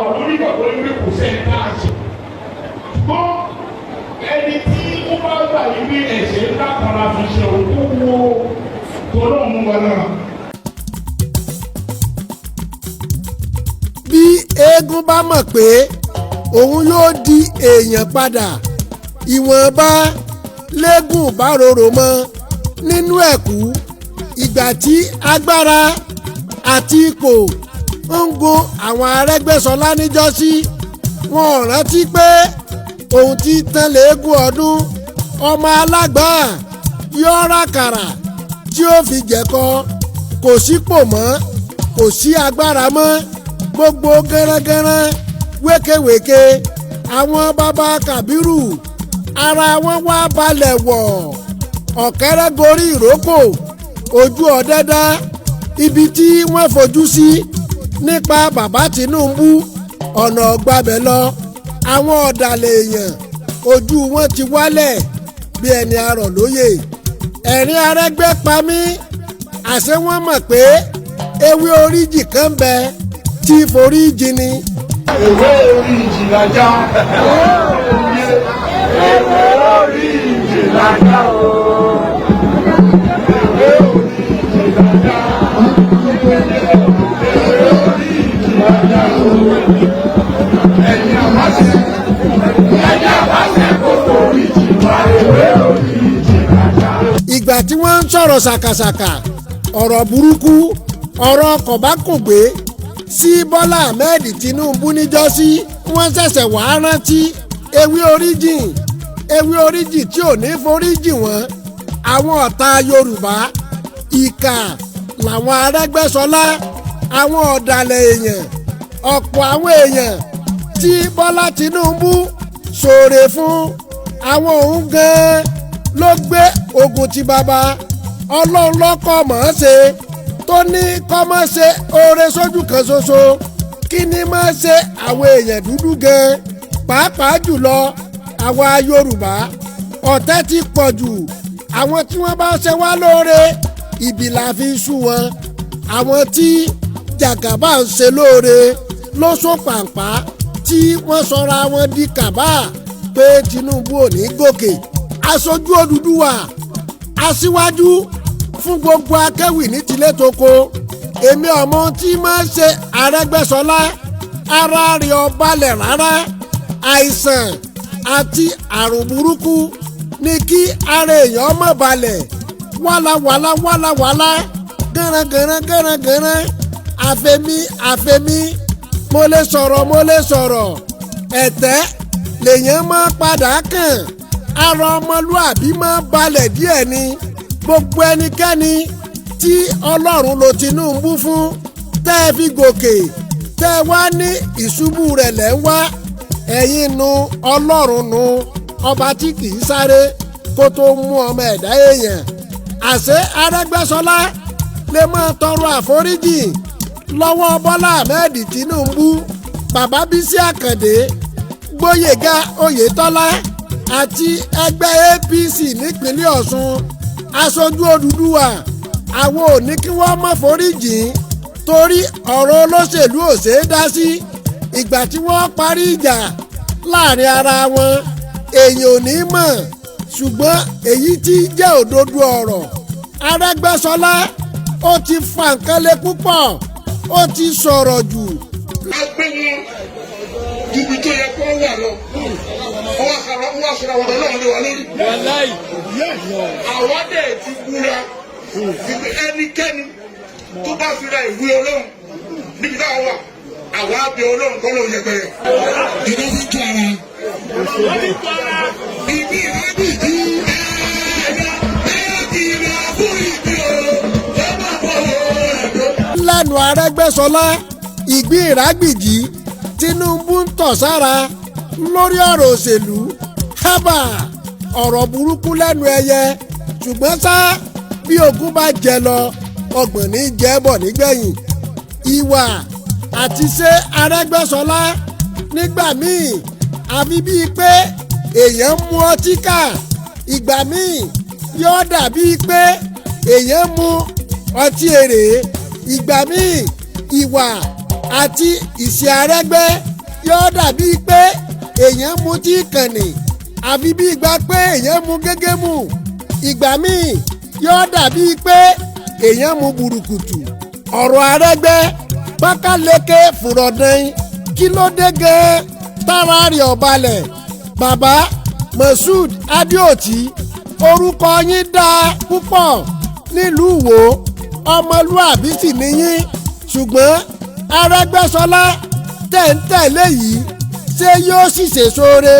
Onígbàgbọ́ wípé kò sẹ́ni tá a ṣe. Ṣùgbọ́n ẹni tí ó bá gbà wípé ẹ̀ṣẹ̀ ńlá kan la fi ṣe òkú wo tọ́lọ́run wa lára. Bí eégún bá mọ̀ pé òun yóò di èèyàn padà, ìwọ̀nba lẹ́gùn bá rorò mọ́ nínú ẹ̀kú. Ìgbà tí agbára àti ipò ń gun àwọn Arẹ́gbẹ́ṣọlá níjọ́sí, wọn ò rántí pé òun ti tán léegun ọdún. Ọmọ alágbà yóò ràkàrà tí ó fi jẹ̀kọ. Kò sípò mọ́, kò sí agbára mọ́, gbogbo gẹ́rẹ́gẹ́rẹ́ wékewèke. Àwọn bàbá Kàbírù ara wọn wá balẹ̀ wọ̀, ọ̀kẹ́rẹ́ gorí ìrókò, ojú ọ̀dẹ dá. Ibi tí wọ́n fojú sí nípa bàbá Tinubu, ọ̀nà ọ̀gbàbẹ̀ lọ. Àwọn ọ̀dàlẹ̀ èèyàn ojú wọn ti wálẹ̀ bí ẹni arọ̀ lóye. Ẹ̀rín Arẹ́gbẹ́ pa mí, àṣé wọ́n mọ̀ pé ewé oríjì kan bẹ tí foríjì ni. Ewé orí ìjì lajá. Ewé orí ìjì lajá o. Ewé orí ìjì lajá. Ewé orí ìjì lajá o. Ẹ̀yin àwáṣẹ. Ẹ̀yin àwáṣẹ kò forí jì wá. Ewé orí ìjì lajá. Ìgbà tí wọ́n ń sọ̀rọ̀ ṣàkàṣàkà, ọ̀rọ̀ burúkú, ọ̀rọ̀ kọ̀bákùngbé sí Bọ́lá Ahmed Tinubu níjọ́sí, wọ́n ṣẹ̀ṣẹ̀ wàá rántí ewé oríjìn, ewé oríjìn tí ò ní foríjìn wọ́n. Àwọn ọ̀tá Yorùbá, ìkà làwọn Arẹ́gbẹ́ṣọlá, àwọn ọ̀dàlẹ̀ èèyàn. Ọ̀pọ̀ àwọn èèyàn tí Bọ́lá Tinubu ṣoore fún àwọn òun gan-an ló gbé ogun ti bàbá. Ọlọ́run lọ́kọ̀ mọ̀ ọ́n ṣe tó ní kọ́ mọ́ ṣe oore sójú kan ṣoṣo. Kí ni mọ́ ṣe àwọn èèyàn dúdú gan, pàápàá jùlọ àwa Yorùbá? Ọ̀tẹ̀ ti pọ̀ jù. Àwọn tí wọ́n bá ṣe wá lóore, ibi la fi sú wọn. Àwọn tí jàgàbá ń ṣe lóore ló sọ pàǹpá tí wọ́n sọra wọn di kàbá pé Tinubu ò ní gòkè. Aṣojú Odùduwà, aṣíwájú fún gbogbo akéwì ní tilé toko, èmi ọmọ tí máa ń ṣe Arẹ́gbẹ́ṣọlá, ara rẹ̀ ò balẹ̀ rárá. Àìsàn àti àrùn burúkú ní kí ara èèyàn má balẹ̀. Wàlàwàlà wàlàwàlà, gánrangánran gánrangánran, àfẹ̀mí àfẹ̀mí, mo lè sọ̀rọ̀, mo lè sọ̀rọ̀. Ẹ̀tẹ́ lèèyàn máa padà kàn, ara ọmọlúàbí máa balẹ̀ díẹ̀ ni. Gbogbo ẹnikẹ́ni tí Ọlọ́run lo Tinubu fún tẹ́ ẹ fi gòkè, tẹ́ ẹ wá ní ìṣubú rẹ̀ lẹ́ ń wá, ẹ̀yin nu Ọlọ́run nu ọba tí kì í sáré kó tó mú ọmọ ẹ̀dá èèyàn. Àṣé Arẹ́gbẹ́ṣọlá lè máa tọrọ àforíjì lọ́wọ́ Bọ́lá Ahmed Tinubu, bàbá Bísí Àkàndé, Gbóyèga Oyètọ́lá àti ẹgbẹ́ APC nípínlẹ̀ Ọ̀ṣun. Aṣojú Odùduwà, àwọn ò ní kí wọ́n má foríjìn, torí ọ̀rọ̀ olóṣèlú ò ṣeé dá sí. Ìgbà tí wọ́n parí ìjà láàrin ara wọn, èèyàn ò ní mọ̀. Ṣùgbọ́n èyí tí jẹ́ òdodo ọ̀rọ̀, Arẹ́gbẹ́ṣọlá ó ti fa nǹkan lé púpọ̀, ó ti sọ̀rọ̀ jù. A gbé wọn ibi tó yẹ kó wà lọ, wọ́n wá sọ̀rọ̀ àwọn ọlọ́run lé wa lórí. Àwa dẹ̀ ti búra wípé ẹnikẹ́ni tó bá fi ra ìwé ọlọ́run níbi táwọn wà, àwa á bẹ ọlọ́run kọ́ lóun yẹpẹrẹ. Ìdá fi tó ara. Ìbí ìrábìdí ẹ̀yà ẹ̀yà ìrà fún ìbí o, ẹ má bọ̀ ẹ̀dọ́. Lẹ́nu Arẹ́gbẹ́ṣọlá, ìgbín ìrágbìjì Tinubu ń tọ̀ sára lórí ọ̀rọ̀ òṣèlú. Hábà, ọ̀rọ̀ burúkú lẹ́nu ẹyẹ. Ṣùgbọ́n ṣá, bí ogún bá jẹ lọ, ọgbọ̀n ní jẹ́ bọ̀ nígbẹ̀yìn. Ìwà àti ṣe Arẹ́gbẹ́ṣọlá nígbà míì àfi bíi pé èèyàn ń mu ọtí ká, ìgbà míì yóò dàbíi pé èèyàn ń mu ọtí èrè, ìgbà míì ìwà àti ìṣe Arẹ́gbẹ́. Yóò dàbí pé èèyàn mu tí kànnì, àfi bí ìgbà pé èèyàn mu gégé mu. Ìgbà míì yóò dàbí pé èèyàn mu burúkutu. Ọ̀rọ̀ Arẹ́gbẹ́ pákáleke fùrọ̀dán, kí ló dé gan-an tára rẹ̀ ò balẹ̀? Bàbá Moshood Adéòtí, orúkọ yín dáa púpọ̀ nílùú Ìwó, ọmọlúàbí sì níyín, ṣùgbọ́n Arẹ́gbẹ́ṣọlá tẹ̀ǹtẹ̀lé yìí, ṣé yóò sì ṣèṣore?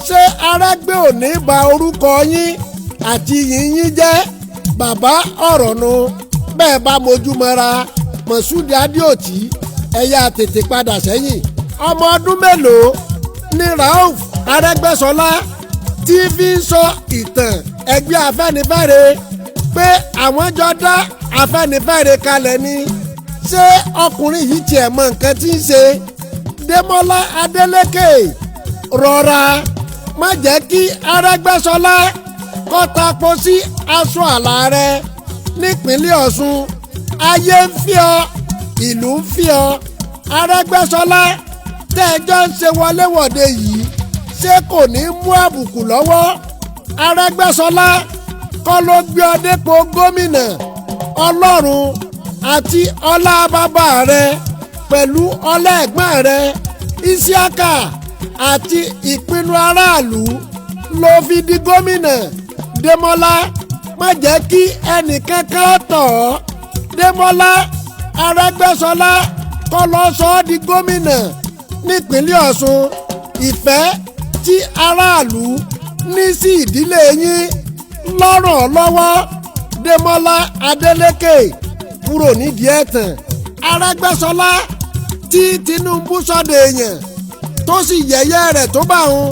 Ṣé Arẹ́gbẹ́ ò ní ba orúkọ yín àti yìnyín jẹ́? Bàbá, ọ̀rọ̀ nu bẹ́ẹ̀ bá mojú mọ́ra. Moshood Adéòtí, ẹ̀yà tètè padà sẹ́yìn. Ọmọ ọdún mélòó ni Rauf Arẹ́gbẹ́ṣọlá tí fi ń sọ ìtàn ẹgbẹ́ Afẹ́nifẹ́re pé àwọn jọ dá Afẹ́nifẹ́re kalẹ̀ ni? Ṣé ọkùnrin yìí tiẹ̀ mọ nǹkan tí ń ṣe? Démọ́lá Adélékè, rọra, má jẹ́ kí Arẹ́gbẹ́ṣọlá kó tapo sí aṣọ àlà rẹ nípínlẹ̀ Ọ̀ṣun. Ayé ń fi ọ, ìlú ń fi ọ. Arẹ́gbẹ́ṣọlá tẹ́ẹ̀jọ́ ń ṣe wọléwọ̀de yìí, ṣé kò ní mú àbùkù lọ́wọ́? Arẹ́gbẹ́ṣọlá kọ́ ló gbé ọ dépò gómìnà. Ọlọ́run àti ọlá bàbá rẹ pẹ̀lú ọlá ẹ̀gbọ́n rẹ Isiaka àti ìpinnu aráàlú ló fi di gómìnà. Démọ́lá, má jẹ́ kí ẹnìkankan tọ̀ ọ́. Démọ́lá Arẹ́gbẹ́ṣọlá kọ́ ló sọ ọ́ di gómìnà nípínlẹ̀ Ọ̀ṣun. Ìfẹ́ tí aráàlú ní sí ìdílé yín lọ́rọ̀ lọ́wọ́. Démọ́lá Adélékè, kúrò nídìí ẹ̀tàn. Arẹ́gbẹ́ṣọlá tí Tinubu sọ́dọ̀ èèyàn tó sì yẹ̀yẹ́ rẹ̀ tó bá òun,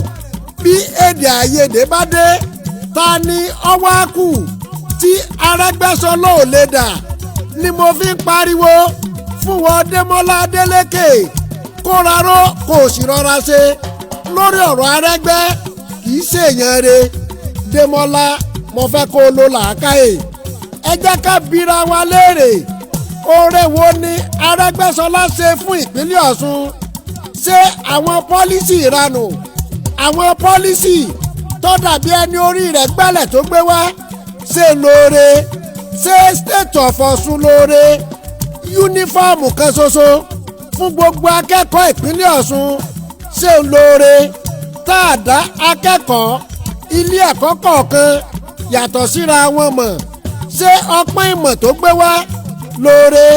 bí èdè àìyedè bá dé, ta ni ọwọ́ á kù tí Arẹ́gbẹ́ṣọlá ò lè dà? Ni mo fi ń pariwo fún wọn, Démọ́lá Adélékè, kóraró kò sì rọra ṣe lórí ọ̀rọ̀ Arẹ́gbẹ́, kì í ṣèyàn re. Démọ́lá, mo fẹ́ kó o lo làákàyè. Ẹ jẹ́ ká bira wa léèrè, oore wo ni Arẹ́gbẹ́ṣọlá ṣe fún ìpínlẹ̀ Ọ̀ṣun? Ṣé àwọn policy ìranù, àwọn policy tó dàbí ẹni orí rẹ̀ gbẹ́lẹ̀ tó gbé wá, ṣe lóore? Ṣé State of Ọ̀ṣun lóore? Uniform kan ṣoṣo fún gbogbo akẹ́kọ̀ọ́ ìpínlẹ̀ Ọ̀ṣun, ṣe lóore? Tá a dá akẹ́kọ̀ọ́ ilé ẹ̀kọ́ kọ̀ọ̀kan yàtọ̀ síra wọn mọ̀, ṣé ọpọ́n ìmọ̀ tó gbé wá lóore?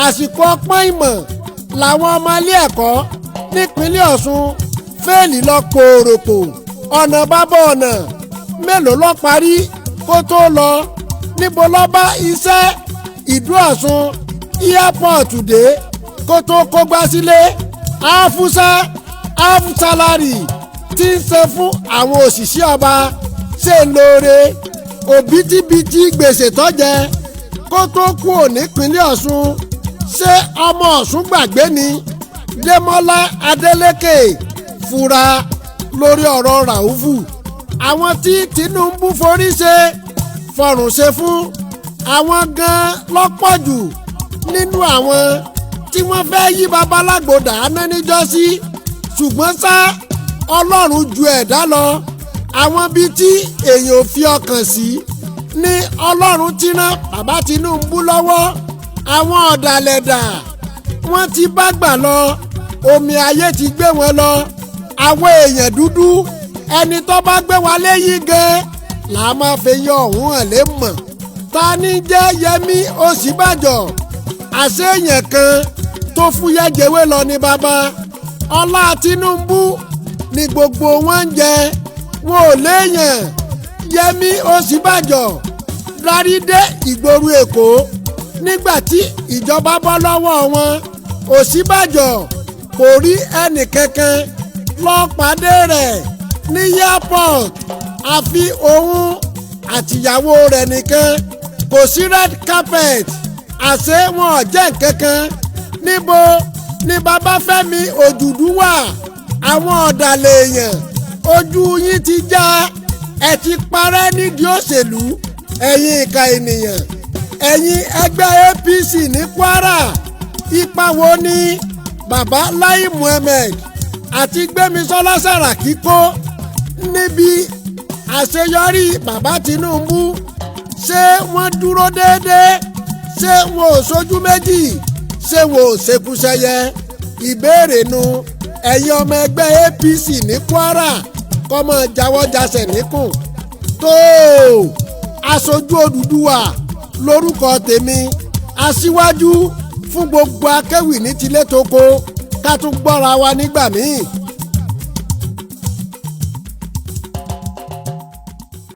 Àsìkò ọpọ́n ìmọ̀ làwọn ọmọ ilé ẹ̀kọ́ nípínlẹ̀ Ọ̀ṣun fail lọ pòròpò. Ọ̀nà bábọ̀ ọ̀nà mélòó lọ parí kó tó lọ? Níbo lọ bá iṣẹ́ ìdú Ọ̀ṣun airport dé kó tó kógbá sílé? Àfúsá half salary tí ń san fún àwọn òṣìṣẹ́ ọba, ṣe lóore? Òbítíbitì gbèsè tó jẹ kó tó kúò nípínlẹ̀ Ọ̀ṣun, ṣé ọmọ Ọ̀ṣun gbàgbé ni? Démọ́lá Adélékè, fura lórí ọ̀rọ̀ Ràúfù. Àwọn tí Tinubu forí ṣe fọrùn ṣe fún àwọn gan lọ́pọ̀ jù nínú àwọn tí wọ́n fẹ́ yí babalágbòdà dáná níjọ́sí. Ṣùgbọ́n ṣá, Ọlọ́run ju ẹ̀dá lọ. Àwọn bíi tí èèyàn ò fi ọkàn sí ní Ọlọ́run ti rán bàbá Tinubu lọ́wọ́. Àwọn ọ̀dàlẹ̀dà, wọ́n ti bá gbà lọ, omi ayé ti gbé wọn lọ. Àwọn èèyàn dúdú, ẹni tó bá gbé wa léyìn gan là á máa fi yan ọ̀hún hàn lé mọ̀. Ta ni jẹ́ Yẹmí Ọ̀ṣínbàjò? Àṣeyàn kan tó fúyẹ́ jẹ́wé lọ ní bàbá. Ọlá Tinubu ni gbogbo wọn ń jẹ, wọn ò léèyàn. Yẹmí Ọ̀ṣínbàjò darí dé ìgboro Èkó nígbà tí ìjọba bọ́ lọ́wọ́ wọn. Ọ̀ṣínbàjò kò rí ẹnì kankan lọ pàdé rẹ̀ ní airport àfi òun àtìyàwó rẹ̀ nìkan. Kò sí red carpet, àṣé wọn ò jẹ́ nkankan. Níbo ni Babafẹ́mi Òjùdú wà? Àwọn ọ̀dàlẹ̀ èèyàn, ojú yín ti já, ẹ ti parẹ́ nídìí òṣèlú. Ẹ̀yin ìka ènìyàn, ẹ̀yin ẹgbẹ́ APC ní Kwara, ipa wo ni bàbá Lai Muhammed Àti Gbémisọ́lá Sàràkí kó níbi àṣeyọrí bàbá Tinubu? Ṣé wọ́n dúró déédéé? Ṣé wọn ò sojú méjì? Ṣé wọn ò ṣekúṣẹyẹ? Ìbéèrè nu. Ẹ̀yin ọmọ ẹgbẹ́ APC ní Kwara, kọ́mọ jáwọ́jàsẹ̀ níkùn tó. Aṣojú Odùduwà lórúkọ tèmi, aṣíwájú fún gbogbo akéwì ní tilé toko. Ká tún gbọ́ra wa nígbà míì.